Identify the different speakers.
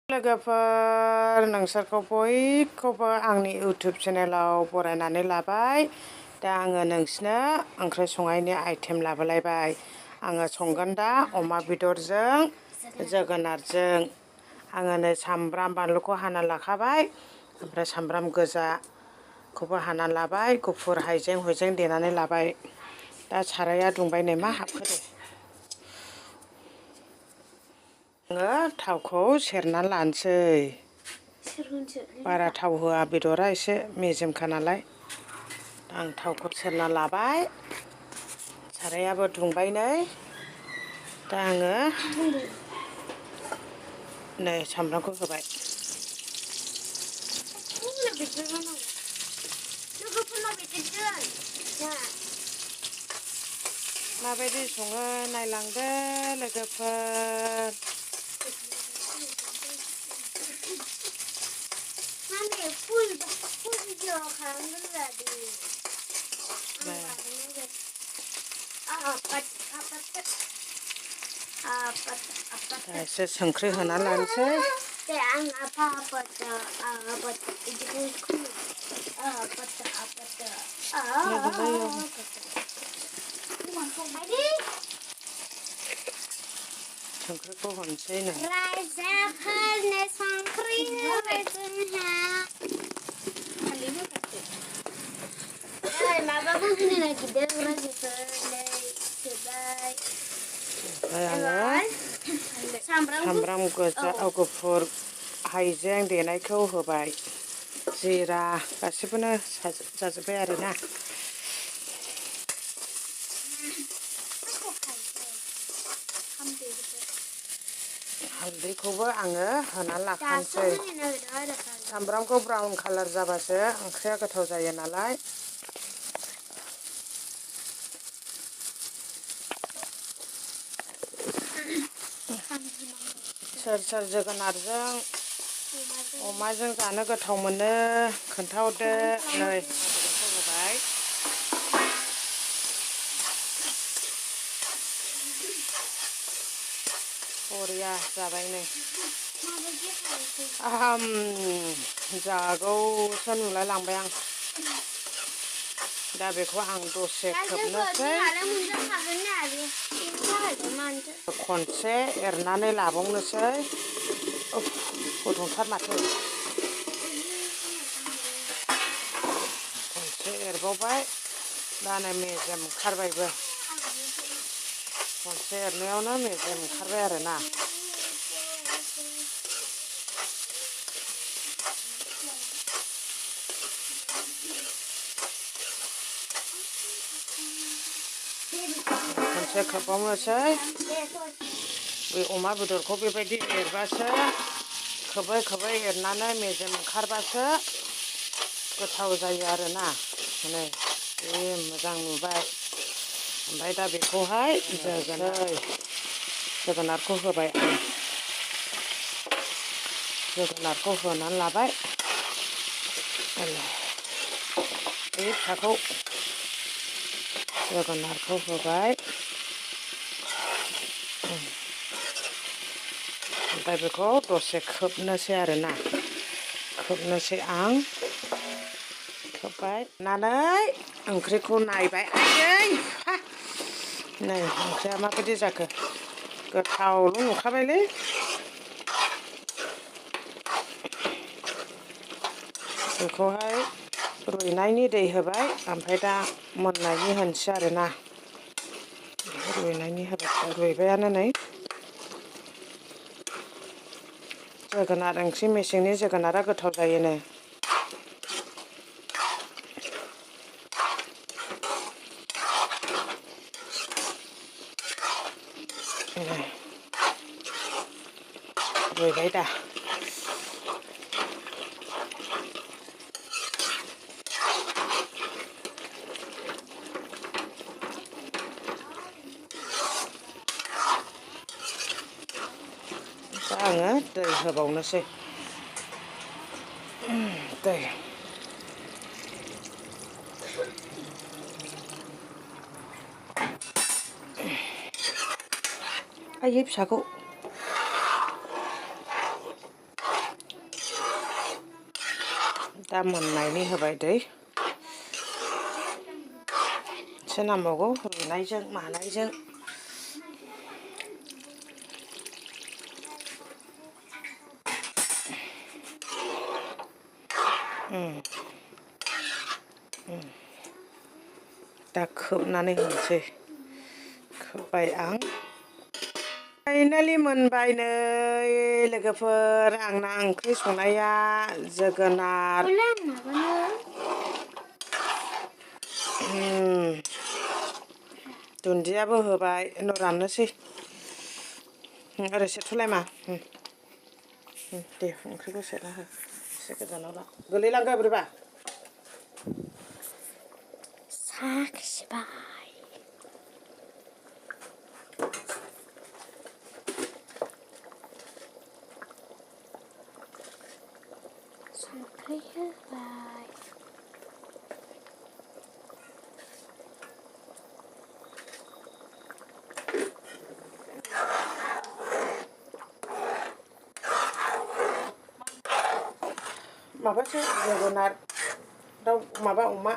Speaker 1: लोगोफोर नोंसोरखौ बयखौबो आंनि इउटुब चेनेलाव बरायनानै लाबाय। दा आङो नोंसिनो ओंख्रि संनायनि आइटेम लाबोलायबाय। आङो संगोन दा अमा बेदरजों जोगोनारजों। आङो नै सामब्राम बानलुखौ हाना लाखाबाय, ओमफ्राय सामब्राम गोजाखौबो हाना लाबाय, गुफुर हाइजें हुइजें देनानै लाबाय। दा साराया दुंबाय नै मा हाबखो दे। आङो थावखौ सेरना लानोसै। बारा थाव होआ, बेदरा एसे मेजेमखा नालाय। आं थावखौ सेरना लाबाय, सारायाबो दुंबाय नै। दा आङो नै सामब्रामखौ होबाय। माबायदि सङो नायलांदो लोगोफोर। एसे संख्रि होना लानोसै। संख्रिखौ होनोसै नो। सामब्राम गोजा गुफुर हाइजें देनायखौ होबाय, जिरा गासिबोनो जाजोब्बाय आरोना। हालदैखौबो आङो होना लाखानोसै। सामब्रामखौ ब्राउन कालार जाबासो ओंख्रिया गोथाव जायो नालाय। सोर सोर जोगोनारजों अमाजों जानो गोथाव मोनो खोन्थाहरदो। नै बेदरखौ होबाय। बरिया जाबाय नै। जागौसो नुलाय लांबाय आं। दा बेखौ आं दसे खोबनोसै। खनसे एरनानै लाबावनोसै। गुदुंथार माथो। खनसे एरबावबाय, दा नै मेजेम ओंखारबायबो। खनसे एरनायावनो मेजेम ओंखारबाय आरोना। खनसे खोबबावनोसै। बे अमा बेदरखौ बेबायदि एरबासो, खोबै खोबै एरनानै मेजेम ओंखारबासो गोथाव जायो आरोना। नै जि मोजां नुबाय। ओमफ्राय दा बेखौहाय जोगोनारखौ होबाय आं। जोगोनारखौ होनानै लाबाय। बे फिसाखौ जोगोनारखौ होबाय। ओमफ्राय बेखौ दसे खोबनोसै आरोना। खोबनोसै आं। खोबबाय, नानै ओंख्रिखौ नायबाय। आयै नै ओंख्रिया माबायदि जाखो। गोथावल' नुखाबायलै। बेखौहाय रुइनायनि दै होबाय, ओमफ्राय दा मोननायनि होनोसै आरोना। रुइनायनि होबाय, रुइबायानो नै। जोगोनार ओंख्रि, मेसेंनि जोगोनारा गोथाव जायोनो। रुइबाय दा। दा आङो दै होबावनोसै। दै। आयै फिसाखौ। दा मोननायनि होबाय दै एसे नांबावगौ रुनायजों मानायजों दा खोबनानै होनोसै खोब्बाय आं फाइनालि मोनबाय नै लोगोफोर आंना ओंख्रि संनाया जोगोनार दुन्दियाबो होबाय उनाव राननोसै ओरै सेरथ'लाय मा दे ओंख्रिखौ सेरना हो एसे गोजानाव ला गोलैलांगोन बोरैबा साखिबाय संख्रि होबाय माबासो जोगोनार दाउ माबा अमा